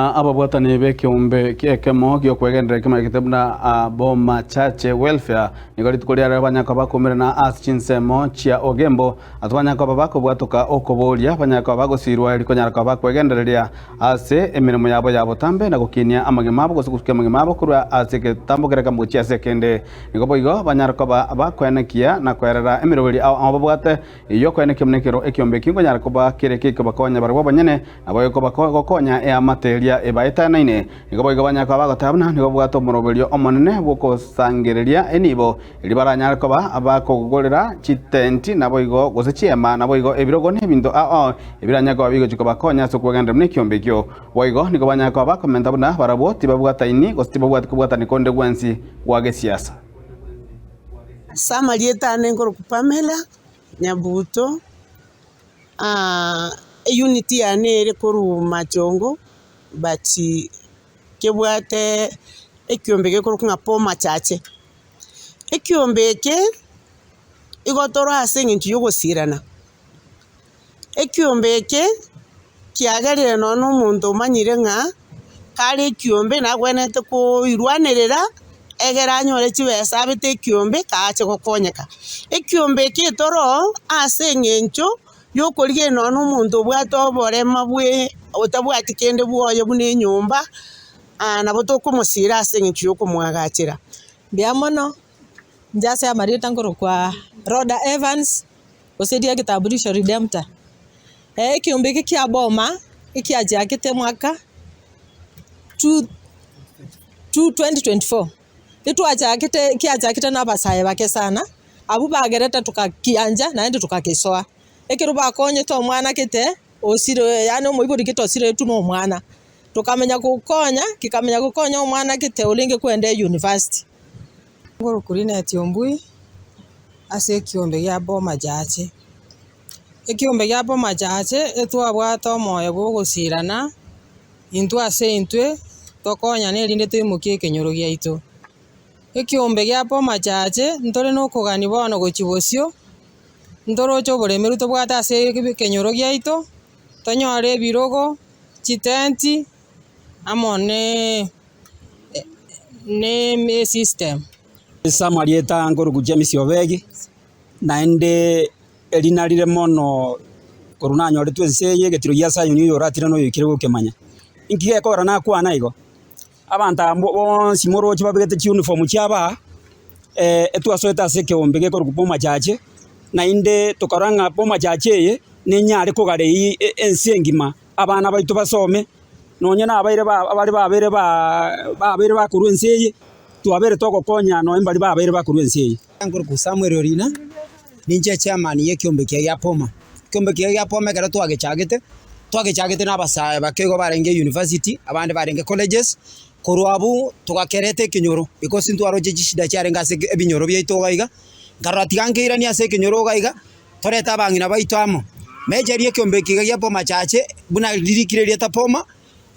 Ababwatani b'ekeombe ekemo gi'okwegenderera ekemanyekete buna Boma Chache Welfare nigo rituko ria rero banyare koba bakomerana ase chinsemo chia Ogembo ase banyare koba bakobwatoka okoboria banyare koba bagosirwa erio konyara koba bakwegendereria ase emeremo yabo ya botambe na gokinia amagima abo gose gosukia amagima abo korwa ase egetambo kere ekemo gochia ase ekende. Nigo boigo banyare koba bakoenekia na koerera emeroberi ao ao babwate Eyio okoenekia buna ekero ekiombe ekio nkonyara koba kere kekobakonya barabwo abanyene, nabo gekobagokonya eamate eria ebaetanaine. Nigo boigo banyare koba bagoteba buna nigo babwate omoroberio omonene bw'okosangereria enibo, erio baranyare koba bakogorera chitenti naboigo gose chiema, naboigo ebirogo na ebinto ao ao ebiranyare koba bigochia kobakonya ase okwegenderera buna ekiombe ekio. Boigo nigo banyare koba bakomenta buna barabwo tibabwataini gose tibabwati kobwatani konde gwensi gwa gesiasa. Ase amarieta ane nkorokwa Pamela. Nyabuto, eunit yane ere korwa Machongo but kebwate ekiombe gekorokwa ng'a Boma Chache. Ekiombe eke igo tore ase eng'encho ya ogosirana, ekiombe eke kiagerire nonye na omonto omanyire ng'a kare ekiombe nagwenerete koirwanerera egere anyore chibesa abete ekiombe kaache gokonyeka. Ekiombe eke etoroo ase eng'encho yokorigereria nonye na omonto obwate oborema bwe otabwati kende bwoye buna enyomba, nabo tokomosira ase eng'encho yokomoagachera. Mbuya mono, inche ase amarieta nkorokwa Rhoda Evans, gose ria egetambulisho Redemptor. Ekeombe eke kia boma ekiachakete omwaka two two 2024, etwachakete kiachakete na abasae bake sana, abwo bagerete tokakiancha naende tokagesoa. Ekero bakonyete omwana gete, osire yaani omoibori gete osiretwe na omwana, tokamanya gokonya, kikamanya gokonya omwana gete orenge kwenda eyunivasiti. Ngorokwa Linet Ombui, ase ekiombe gia Boma Chache. Ekiombe gia Boma Chache etwabwate omoyo bwa ogosirana intwe ase intwe tokonyane erinde toimokie ekenyoro giaito. Ekiombe gia Boma Chache ntore na okogania bono gochia bosio, ntoroche oboremeru tobwate ase ekenyoro giaito, tonyore ebirogo, chitenti, amo ne esystem. Ase amarieta nkorokwa James Obegi, naende eri narire mono korwa nanyoretwe ense eye egetiro gia Sayoni oyo oratire na oyoikire gokemanya. Inki gekogera nakwana igo? Abanto aba bonsi moroche babegete chiuniform chiabo aa, etwasoete ase ekeombe gekorokwa Boma Church, naende tokarora ng'a Boma Church eye, nenyare kogara eywo ense engima, abana baito basome, nonye nabaire ba baria babeire ba babeire bakorwa ense eye, twabeire togokonya nonye mbaria babeire bakorwa ense eye. Nkorokwa Samuel Orina, ninche echairman ya ekiombe kiaye gia Boma. Ekiombe kiaye gia Boma ekero twagechagete, twagechagete na abasae bake igo barenge university, abande barenge colleges, korwa abwo togakereta ekenyoro because ntwaroche chishida chiarenge ase ebinyoro biaito iga iga, nkarora tiga nkeiranie ase ekenyoro iga iga, torete abang'ina baito amo. Mechari ekiombe eke iga gia Boma Chache, buna ririkire erieta Boma,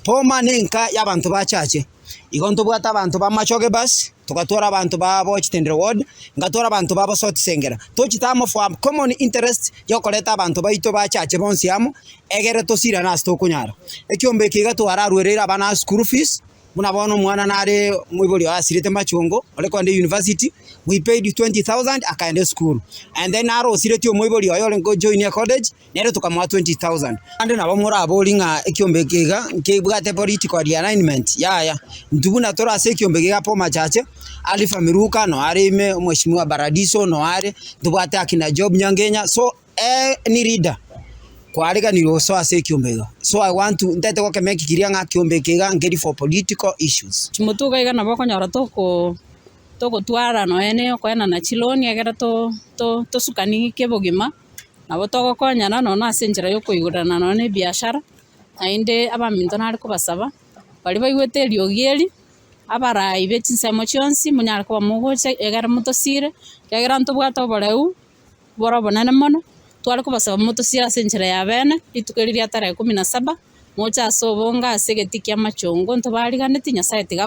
Boma ne enka y'abanto ba chache. Igo ntobwate abanto ba Machoge bus, togatwara abanto ba Bochitendere ward, ngatwara abanto ba Bosoti Sengera. Tochete amo for a common interest yokoreta abanto baito ba chache bonsi amo, egere tosirane ase tokonyara. Ekiombe eke iga twararwereire abana ase school fees, buna bono omwana nare omoibori oye asirete machongo, ore kogenda university, we paid 20,000 akaenda esukuru. And then naro osiretie omoibori oye orenge gojoin ecollege, nere tokamoa 20,000. Naende nabo moraborie ng'a ekiombe eke iga nkebwate political realignment, yaya. Intwe buna tore ase ekiombe eke gia Boma Chache, Alpha Miruka no are ime, omweshimiwa Baradiso no are, ntobwate akina Job Nyangenya, so any leader kwareganirwe gosoa ase ekiombe iga. So I want to ntete gokemia ekigiria ng'a ekiombe eke iga nkeri for political issues. Chimotuga iga nabo okonyora toko togotwara nonya na okoenana chiloni egere to to tosukani kebogima. Nabo togokonyana nonya ase enchera ya okoigorerana nonya na ebiashara, naende abaminto nare kobasaba, baria baigwete eriogi eri, abarai be chinsemo chionsi monyare koba mogocha egere motosire, ekiagera ntobwate oboreu bore obonene mono, tware kobasaba motosire ase enchera ya bene, rituko eri ria tarehe kumi na saba, moche ase obonge ase egetii kia amachongo ntobariganeti, Nyasaye tiga.